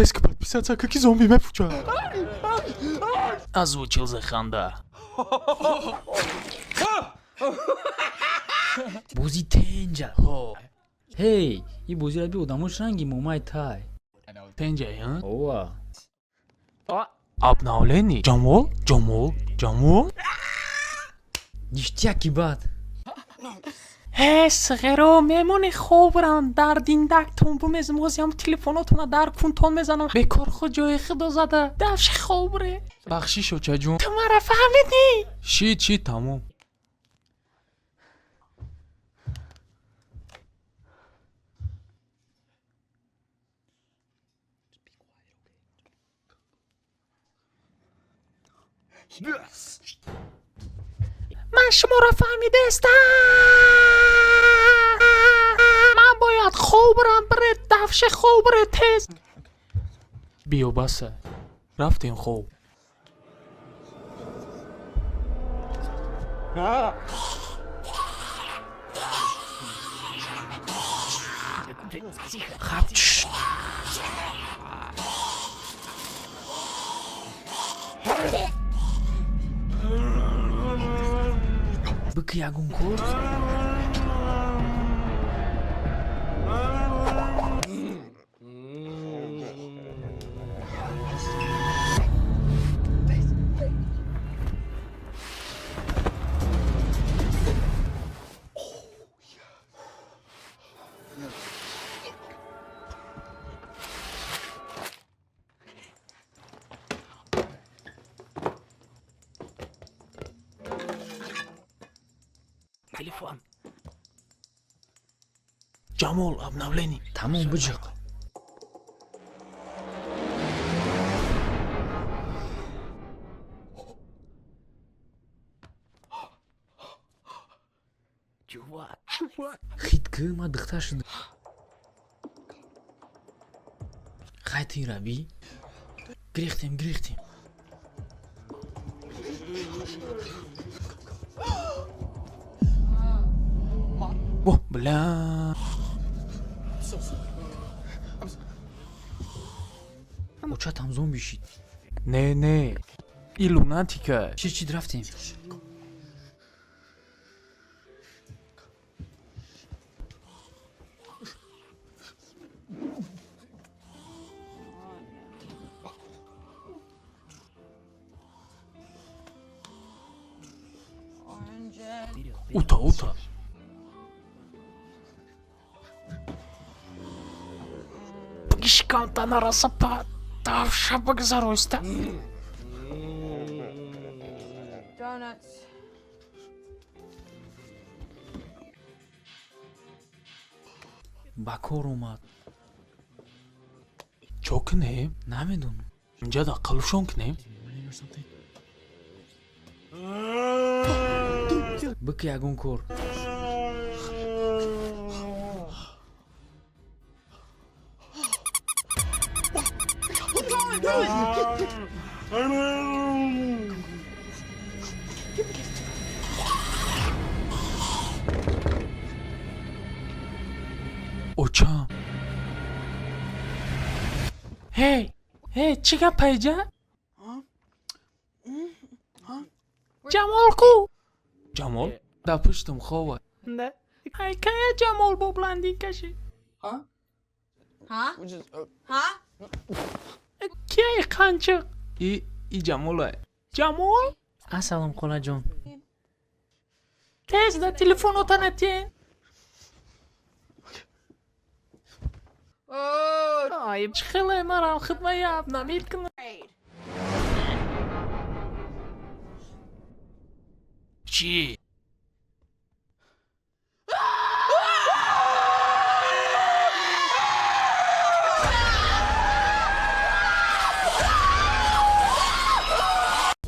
Тез ки, подписаться ки, зомби мепуча. Озвучил за Ханда. Бозӣ тенҷа. Ҳо. Ҳей, и бозиро би, одамош ранги момай тай. Тенҷай, а? Ова. Обновление. Ҷамол, Ҷамол, Ҷамол. Ништяки бад. Ҳе, сғеро, мемони хобрам дар диндактон бумезм, ҳозиам телефонотона дар кунтон мезанам. Бекор худ ҷои худо зада давши хобре. Бахшиш, очаҷун. Ту мара фаҳмидӣ? Шид, шид, тамом. Ман шуморо фаҳмидаистам. Ман бояд хобрам, бире давши хобре, тез биё. Баса, рафтем хоб. Хаб. Бики ягон кор. Телефон. Ҷамол, обновление. Тамом, биҷиқ. Хит ки, ма духтар шуда. Хай, тира би, гирехтем, гирехтем. О, бля. Очатам зомби шид. Не, не, и лунатика. Чӣ, чӣ, рафтем. Ута, ута. Бигишканта нараса па тавша бигзароиста. Donuts. Ба кор омад. Чо кунем? Намедонам. Инҷа да қалушон кунем. Бики ягон кор. Очам. Ҳей, ҳей, чӣ гап пайҷа? Ҷамол ку? Ҷамол дар пуштам хова. Ай, кая Ҷамол бо блондинка шид? Huh? Huh? Кияи қанчиқ? И Ҷамолай. Ҷамол. Ассалом, холаҷон. Тез да телефонотана тен. Ай, чӣ хеле марам хидмаяб намид кунам. Чӣ?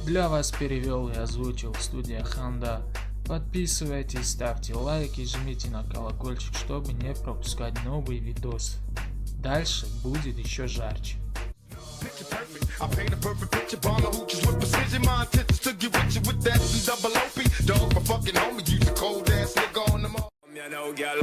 Для вас перевел и озвучил студия Ханда. Подписывайтесь, ставьте лайки, жмите на колокольчик, чтобы не пропускать новые видосы. Дальше будет еще жарче. Picture perfect. I paint a perfect picture. Bomb the hooches with precision. My intentions to get with you with that and double OP. Dog, my fucking homie. Use a cold ass nigga on them all. You know, girl.